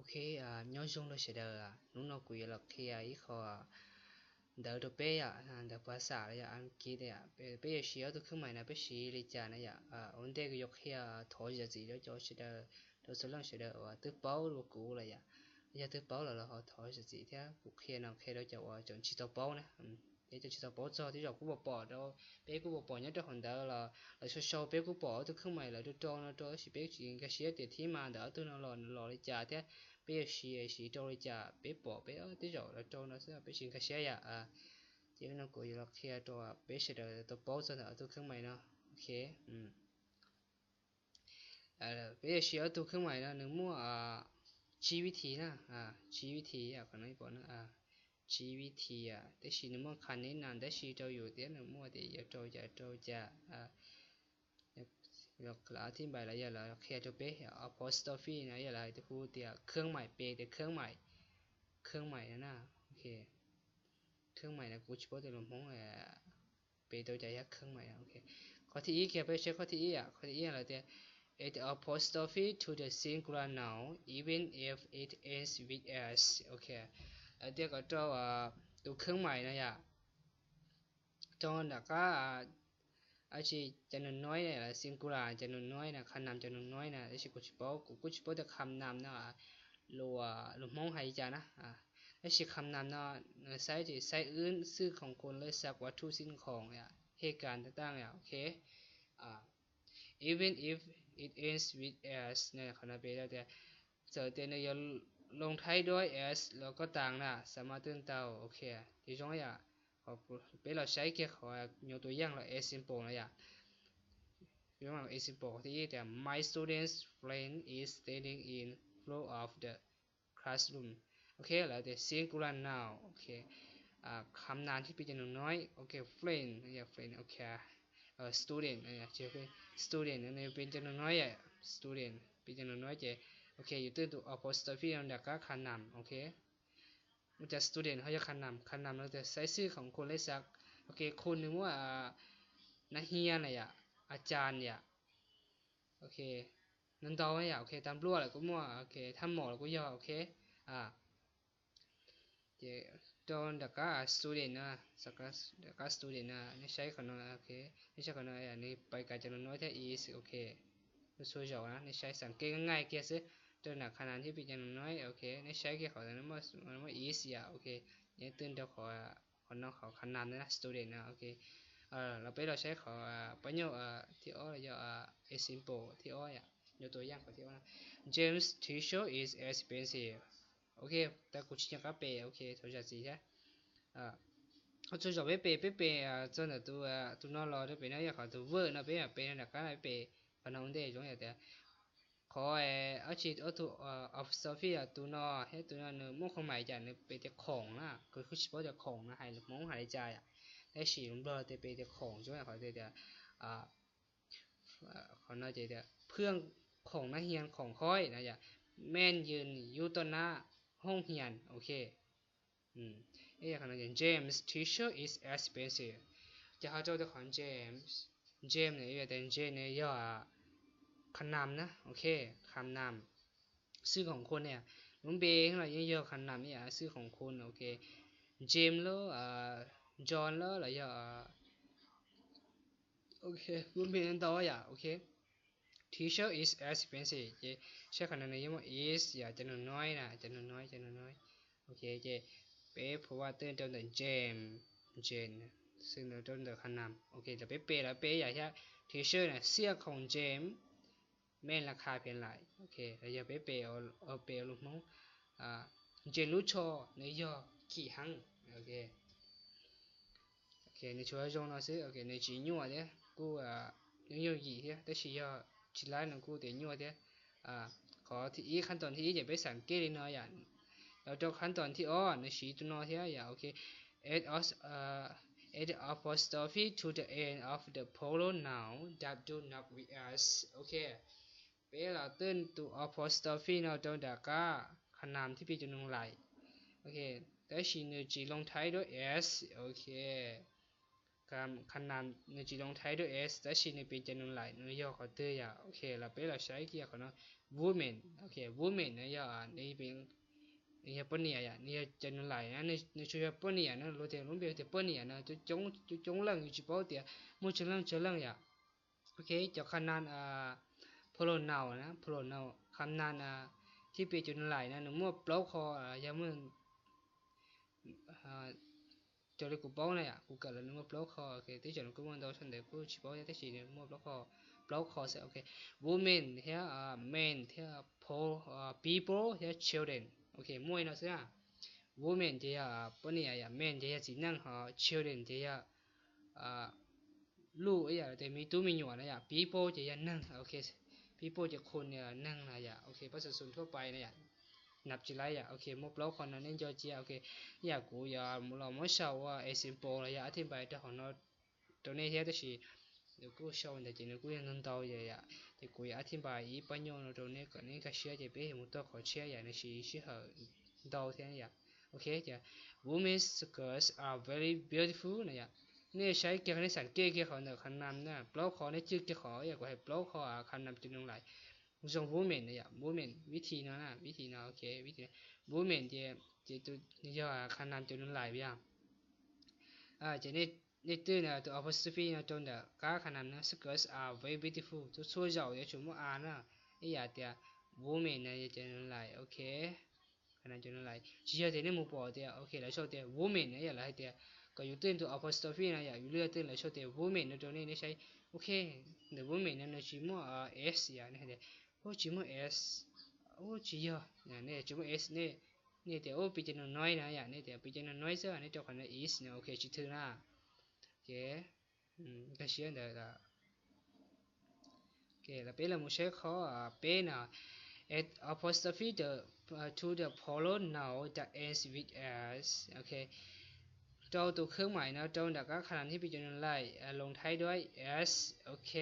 Ok, nyob zoo rau sawv daws, hnub no kuv yuav los qhia ib qho ntawv rau peb yom, ntawv phas xam los yog Askiv yom. Peb yuav siv ob tug khab mais no peb siv li cas na yom. Ua ntej kuv yuav qhia thov zam txim rau cov sawv daws, rau txhua leej sawv daws uas twb paub dua kuv lawm yom, yog twb paub lawm los ho thov zam txim thiab kuv qhia no qhia rau cov uas tseem tsis tau paub na. Thiab cov tsis tau paub txog tej zaum kuj pom pom rau, peb kuj pom pom nyob rau hauv ntawv los lawv sau sau peb kuj pom ob tug khab mais lawv rau rau no rau tab sis peb tsis nkag siab tias thib mas ntawm ob tug no los los li cas thiab peb yuav siv siv rau li cas peb pom peb tej zaum lawv rau no xwb peb tsis nkag siab yom. Ces no kuv yuav los qhia rau peb sawv daws tau paub txog ntawm ob tug khab mais no. Ok, peb yuav siv ob tug khab mais no nws muaj tsib vib thi na, tsib vib thi, qhov no pom na, tsib vib thi, tab sis nws muaj qhab neb nas tab sis rau yus thiab nws muaj tias yuav rau cas rau cas. Lawv thib npais los yog lawv qhia rau peb apostrophe no yog lawv hu tias khab mais, pe tias khab mais, khab mais no na. Khab mais no kuv tsis paub tias lus Hmoob pe tau cas yog khab mais. Qhov thib ib kiag peb saib qhov thib ib, qhov thib ib lawv tias add apostrophe to the singular noun even if it ends with s. Ok, lawv tias kom rau tus khab mais no yom, rau nram qab, tsis, cov num nois na, singular cov num nois na, qhab nam cov num nois na, tab sis kuv tsis paub, kuv kuj tsis paub tias qhab nam no lus Hmoob hais li cas na. Tab sis qhab nam no nws saib ces saib wb xwj khoom khun lej xav kuav thuj xij khoom yom, hej kas tab taj yom. Ok, even if it ends with s no, qhov no peb tias txawm tias nws yuav loo thaib duab s los koj tas na, xav mas twj ntau. Ok, ces zoo yom. Peb los saib kiag qhov nyuam tus yaj los example no yom. Example thib ib tias my student's friend is standing in front of the classroom. Ok, lawv tias singular noun. Ok, qhab nam thiab pe cov num nois. Ok, friend, friend. Ok, student, student no pe cov num nois, student pe cov num nois ces ok yus twj tus apostrophe rau nram qab qhab nam. Ok, ua cas student ho yog qhab nam, qhab nam no tias saib xwj khoom khun lej xav. Ok, khun nws muaj nas hia na yom, a cas yom. Ok, no ntau yom. Ok, tas npluaj lawm kuj muaj, ok, thaj mom lawm kuj yog. Ok, ces rau nram qab student no, nram qab student no nej saib qhov no. Ok, nej saib qhov no nws pais kav cov num nois thiab is. Ok, txhua zaus na nej saib xav kev nqaij kiag xwb, rau nram qhab nam thiab pe cov num nois. Ok, nej saib kiag qhov muaj is yom. Ok, nej twj rau qhov, qhov no qhov qhab nam na, student no. Ok, los peb los saib qhov pab nyuj thib ob los yog example thib ob yom, nyuam tus yaj qhov thib ob no. James' teacher is expensive. Ok, tas kuv tsis nco qab pe, ok, thov zam txim thiab. Txhua zaus peb pe, peb pe txog ntawm tus no los rau pem no yog qhov tus verb no peb pe no nram qab no peb pe, qhov no ua ntej zoo yom tias qhov dab tsi ob tug apostrophe tus no thiab tus no nws muaj qhov mais cas nws pe tias khoom na, kuv kuj tsis paub tias khoom no hais lus Hmoob hais li cas yom, tab sis lus Nplog tias pe tias khoom zoo yom, qhov tias qhov no ces tias เพื่อนของนักเรียนของข้อย no yom, แม่นยืนอยู่ต่อหน้าห้องเรียน. Ok, James' teacher is expensive. Ces ho rau tias qhov James, James no yog tias James no yog qhab nam na. Ok, qhab nam, xwj khoom khun ne, lub npe los yeej yog qhab nam ib yam xwj khoom khun. Ok, James lawm, John lawm los yog, ok, lub npe ntau yom. Ok, teacher is expensive ces saib qhov no nws yeej muaj is yom, cov num nois na, cov num nois, cov num nois. Ok, ces peb phuv vaj twj rau ntawm James, James, xwj rau ntawm qhab nam. Ok, lawv peb pe, lawv peb yam thiab, teacher na, เสื้อของ James ไม่ราคาแพงเลย. Ok, los yog peb pe, pe ua lus Hmoob, James lub tsho nws yog kim heev. Ok, ok, nws tsuas zoo no xwb. Ok, nws tsis nyuaj thiab kuj yooj yooj yim thiab, tab sis yog tsis laib no kuj tias nyuaj thiab. Qhov thib ib, qhab toom thib ib ces peb xam kev li no yom. Los rau qhab toom thib ob nws siv tus no thiab yom. Ok, add, add apostrophe to the end of the plural noun that do not with s. Ok, peb los twj tus apostrophe no rau nram qab qhab nam thiab pe cov num lais. Ok, tab sis nws tsis loo thaib duab s. Ok, kham nam nws tsis loos thaiv rau s tab sis nws piv cov nus lais nws yog qhov twg yom. Ok, los peb los saib kiag qhov no, women. Ok, women no yog nws yog poj niam yom, nws yog cov nus lais na, nws tsuas yog poj niam no, luag tias lub npe tias poj niam no coob coob leej, yus tsis paub tias muaj tsawg leej tsawg leej yom. Ok, cov kham nam pronoun na, pronoun kham nam thiab piv cov nus lais no nws muaj plaub qho, yog muaj raws li kuv paub na yom, kuv kawm los nws muaj plaub qho, ok, twb tseem kuj muaj ntau sab ntawd kuj tsis paub thiab tab sis nws muaj plaub qho, plaub qho xwb. Ok, women thiab men thiab people thiab children. Ok, muaj li no xwb na. Women ces yog poj niam yom, men ces yog txiv neej, ho children ces yog luj ib yam li tias me tub me nyuam na yom, people ces yog neeg. Ok, people ces qhun neeg na yom. Ok, pab xu xu thuab pais na yom, nab tsis laib yom. Ok, muaj plaub qho no nej nco cia. Ok, ib yam kuv yuav los muab sau ua example los yog อธิบาย rau hauv no rau nej thiab tab sis nws kuj sau ntawd ces nws kuj yog ntau ntau yom. Ces kuv yuav อธิบาย ib pab nyuj no rau nej kom nej nkag siab ces peb yuav mus tau qhov tshiab yom, nws siv sij hawm ntau thiab yom. Ok, ces women's skirts are very beautiful na yom. Nej saib kiag nej xav kej kiag qhov ntawm kham nam na, plaub qho nej cwj kiag qhov yom, kuv hais plaub qho kham nam cov nus lais zoo women na yom, women วิธี no na, วิธี no, ok, วิธี women ces ces yog kham nam cov nus lais yom. Ces nej twj tus apostrophe no rau ntawm qab kham nam no, skirts are very beautiful, txhua txhua zaus yuav tsum muaj a na, ib yam tias women no yog cov nus lais. Ok, kham nam cov nus lais, tsis yog tias nej mus pom tias, ok, lawv sau tias women no yom, lawv hais tias kom yus twj tus apostrophe no yom, yus lwaj twj lawv sau tias women no rau nej, nej saib. Ok, ntawm women no nws tsis muaj s yom, nej hais tias ub tsis muaj s, ub tsis yog, nej tsis muaj s, nej tias ub piv cov nus noise na yom, nej tias piv cov nus noise xwb, nej rau qhov no is no, ok, tsis thwj na. Ok, nkag siab ntawd. Ok, los peb los mus saib qhov peb no, add apostrophe to the pronoun that ends with s. Ok, rau tus khab mais no rau nram qab kham nam thiab piv cov nus lais loos thaib duab s. Ok,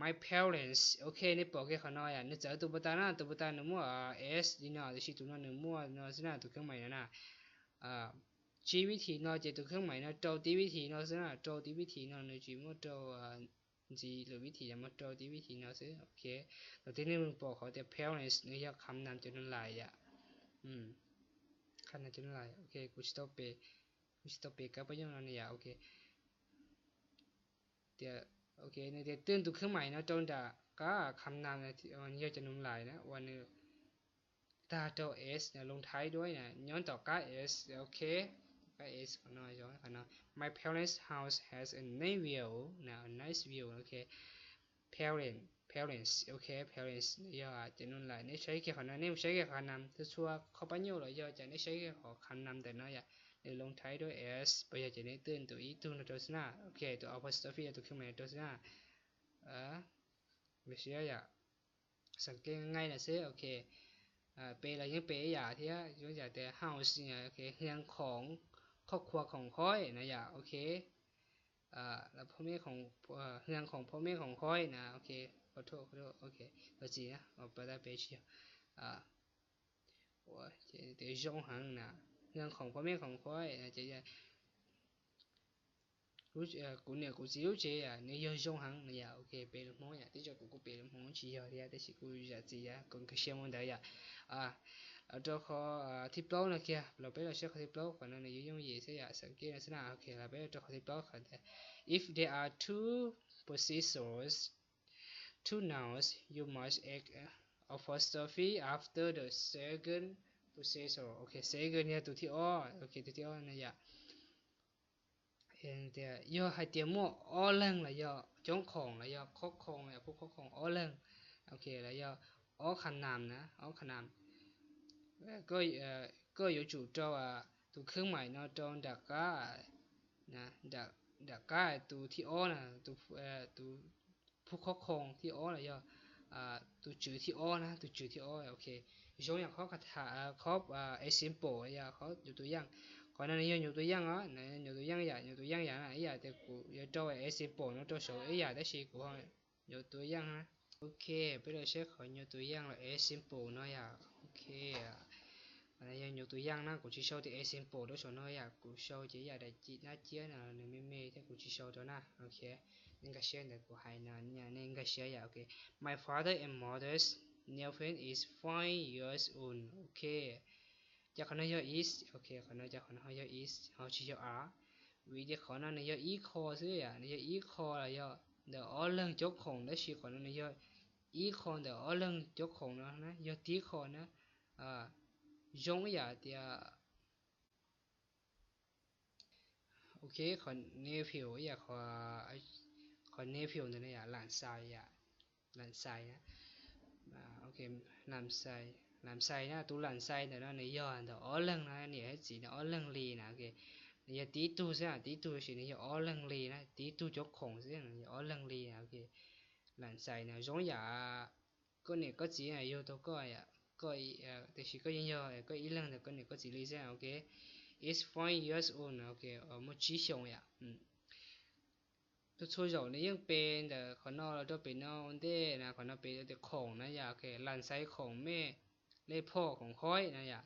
my parents. Ok, nej pom kiag qhov no yom, nws txawv tus puas tas na, tus puas tas nws muaj s li no tiam sis tus no nws muaj no xwb na, tus khab mais no na. Tsib วิธี no ces tus khab mais no rau tib วิธี no xwb na, rau tib วิธี no, nws tsis muaj rau ntxiv lwm วิธี yom, muaj rau tib วิธี no xwb. Ok, thaum twg nej pom qhov tias parents nws yog kham nam cov nus lais yom, kham nam cov nus lais. Ok, kuv tsis tau pes, kuv tsis tau pes kab pab yooj no ne yom. Ok, tias, ok, nws tias twj tus khab mais no rau nram qab kham nam, yog cov nus lais na uas nws tag rau s, loos thaib duab na, nyob tom qab s. Ok, qab s qhov no, qhov no, my parents' house has a nice view na, nice view. Ok, parent, parents. Ok, parents yog cov nus lais, nej saib kiag qhov no, nej mus saib kiag kham nam, txhua txhua qhov pab nyuj los yog cas, nej saib kiag qhov kham nam ntawm no yom, nws loos thaib duab s, puas yog ces nej twj tus ib tug no rau xwb na. Ok, tus apostrophe yog tus khab mais rau xwb na. Nkag siab yom, xav kev nqaij na xwb. Ok, pes los yeej pes ib yam thiab, zoo yam tias house, ok, เฮือนของ ครอบครัวของข้อย na yom. Ok, พ่อแม่ของ เฮือนของพ่อแม่ของข้อย na. Ok, qhov thaum, ok, los txiv na, pas tas pes tsis yog tias zoo heev na, เฮือนของพ่อแม่ของข้อย ces kuv niam kuv txiv lub tsev nws yog zoo heev na yom. Ok, pes lus Hmoob yom, twb tso kuv kuj pes lus Hmoob tsis yog thiab tab sis kuj zam txim, kuv nkag siab mus ntawd yom. Rau qhov thib plaub no kiag, los peb los saib qhov thib plaub, qhov no nws yooj yooj yim xwb yom, xav kev no xwb na. Ok, los peb rau qhov thib plaub, qhov tias if there are two possessors, two nouns, you must add apostrophe after the second possessor. Ok, second yog tus thib ob. Ok, tus thib ob no yom. Tias yog hais tias muaj ob leeg los yog coob khoom los yog khob khoom, phub khob khoom ob leeg, ok, los yog ob kham nam na, ob kham nam, koj yuav tsum rau tus khab mais no rau nram qab, nram qab tus thib ob na, tus phub khob khoom thib ob los yog tus tswv thib ob na, tus tswv thib ob. Ok, zoo yam qhov, qhov example yog qhov nyuj tus yaj. Qhov no nws yog nyuj tus yaj os, nyuj tus yaj yam, nyuj tus yaj yam na, ib yam tias kuv yuav rau example no rau saud ib yam tab sis kuv nyuj tus yaj na. Ok, peb los saib qhov nyuj tus yaj los example no yom. Ok, Yog nyuv tus yaj na, kuv tsis sau tias example rau saum no yom, kuv sau ces yam daim ci dab ciab no nws me me thiab kuv tsis sau rau na. Ok, nej nkag siab ntawm kuv hais no, nej nkag siab yom. Ok, my father and mother's nephew is five years old. Ok, ces qhov no yog is. Ok, qhov no ces qhov no ho yog is, ho tsis yog are, vim tias qhov no nws yog ib qho xwb yom, nws yog ib qho los yog ntawm ob leeg cuab khoom, tab sis qhov no nws yog ib qho ntawm ob leeg cuab khoom no na, yog tib qho na. Zoo ib yam tias, ok, qhov nephew ib yam, qhov nephew ntawd na yom, lam xais, lam xais na. Lam xais, lam xais na, tus lam xais ntawm no nws yog ntawm ob leeg no, niam thiab txiv ntawm ob leeg li na. Ok, nws yog tib tug xwb, tib tug tab sis nws yog ob leeg li na, tib tug cuab khoom xwb, nws yog ob leeg li na. Ok, lam xais no zoo yam koj niam koj txiv yug tau koj, tiam sis koj yeej yog koj ib leeg ntawm koj niam koj txiv li xwb. Ok, is five years old, ok, muaj tsib xyoos yom. Txhua txhua zaus nws yeej pe ntawm qhov no los rau pem no ua ntej na, qhov no pe tias khoom na yom. Ok, lam xais khoom mej, lej phoj khoom hoib na yom,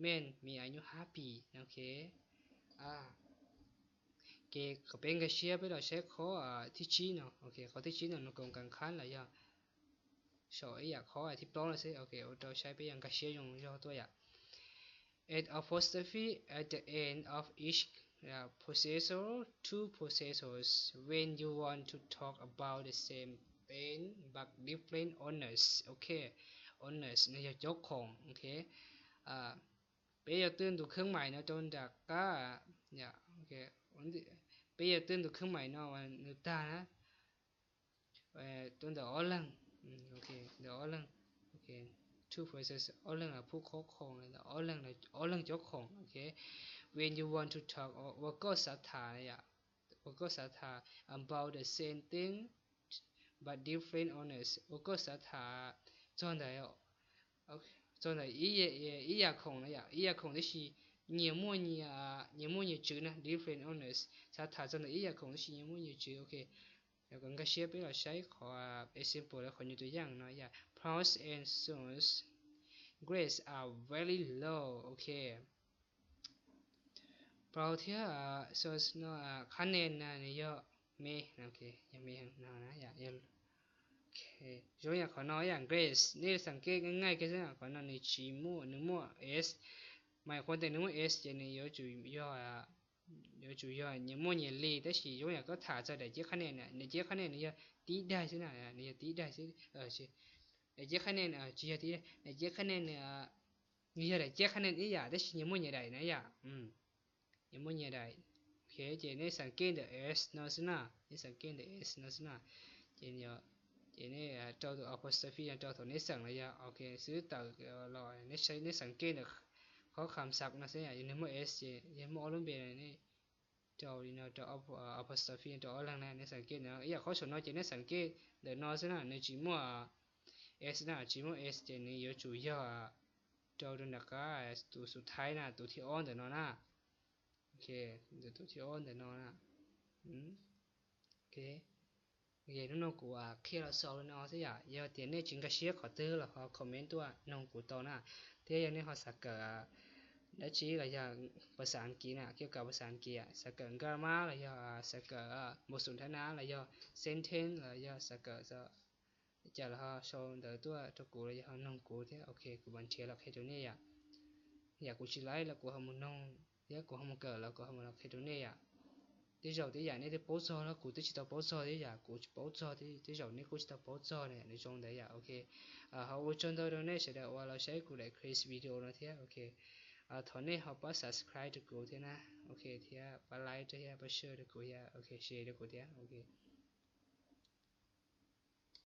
mej mi a nyuj hab pis. Ok, ces kom peb nkag siab peb los saib qhov thib tsib no. Ok, qhov thib tsib no nws koom kas qhab los yog saum ib yam qhov thib plaub no xwb. Ok, ua rau saib peb yog nkag siab zoo zog tuaj yom. Add apostrophe at the end of each possessor, two possessors, when you want to talk about the same thing but different owners. Ok, owners no yog cuab khoom. Ok, peb yuav twb ntu khab mais no rau nram qab, peb yuav twb ntu khab mais no nws tag na, rau ntawm ob leeg, ntawm ob leeg, two possessors, ob leeg los phub qhob khoom, ob leeg, ob leeg cuab khoom. Ok, when you want to talk, ua koj xav tham, ua koj xav tham about the same thing but different owners, ua koj xav tham txog ntawm, txog ntawm ib yam khoom na yom, ib yam khoom tab sis nyias muaj nyias, nyias muaj nyias tswv na, different owners, xav tham txog ntawm ib yam khoom tab sis nyias muaj nyias tswv. Ok, kom nkag siab peb los saib qhov example, qhov nyuj tus yaj no yom. Paul and Saul's grades are very low. Ok, Paul thiab Saul no qhab nen na nws yog me, yog me no na. Zoo yam qhov no yom, grades, nej xav kev nqaij kiag xwb, qhov no nws tsis muaj, nws muaj s, mas qhov ntawd nws muaj s ces nws yuav tsum yog, yuav tsum yog nyias muaj nyias li, tab sis zoo yam koj tham txog daim ciab qhab nen na, daim ciab qhab nen nws yog tib daim xwb na, nws yog tib daim xwb. Daim ciab qhab nen tsis yog tib daim, daim ciab qhab nen nws yog daim ciab qhab nen ib yam tab sis nyias muaj nyias daim na yom. Nyias muaj nyias daim. Ok, ces nej xav kev ntawm s no xwb na, nej xav kev ntawm s no xwb na. Ces, ces nej rau tus apostrophe no rau thaum nej xeem los yog, ok, xwb tawm los nej xav kev ntawm qhov kham xav no xwb, yog nws muaj s ces yog muaj ob lub npe, nej rau li no, rau apostrophe rau ob leeg na, nej xav kev ntawm no. Ib yam qhov saum no ces nej xav kev ntawm no xwb na, nws tsis muaj s na, tsis muaj s ces nws yuav tsum yog rau rau nram qab tus xub thawj na, tus thib ob ntawm no na. Ok, tus thib ob ntawm no na. Ok, hnub no kuv qhia los xaus li no xwb yom. Yog tias nej tsis nkag siab qhov twg los ho comment tuaj noog kuv tau na. Thiab yog nej ho xav kawm dab tsi los yog pas xas As kiv na, kiav kawm pas xas As kiv, xav kawm grammar los yog xav kawm mos xum thab na los yog sentence los yog xav kawm cas los ho sau ntawv tuaj rau kuv los yog ho noog kuv thiab, ok, kuv mam nrhiav los qhia rau nej yom. Yam kuv tsis laib los kuv ho mus noog thiab kuv ho mus kawm los kuv ho mus los qhia rau nej yom. Tej zaum tej yam nej twb paub txog los kuv twb tsis tau paub txog thiab yom, kuv tsis paub txog thiab tej zaum nej kuj tsis tau paub txog na, nws zoo ntawd yom. Ok, ho ua tsaug ntau rau nej sawv daws uas los saib kuv daim clip video no thiab. Ok, thov nej ho pab subscribe rau kuv thiab na. Ok, thiab pab like thiab pab share rau kuv thiab, ok, share rau kuv thiab. Ok,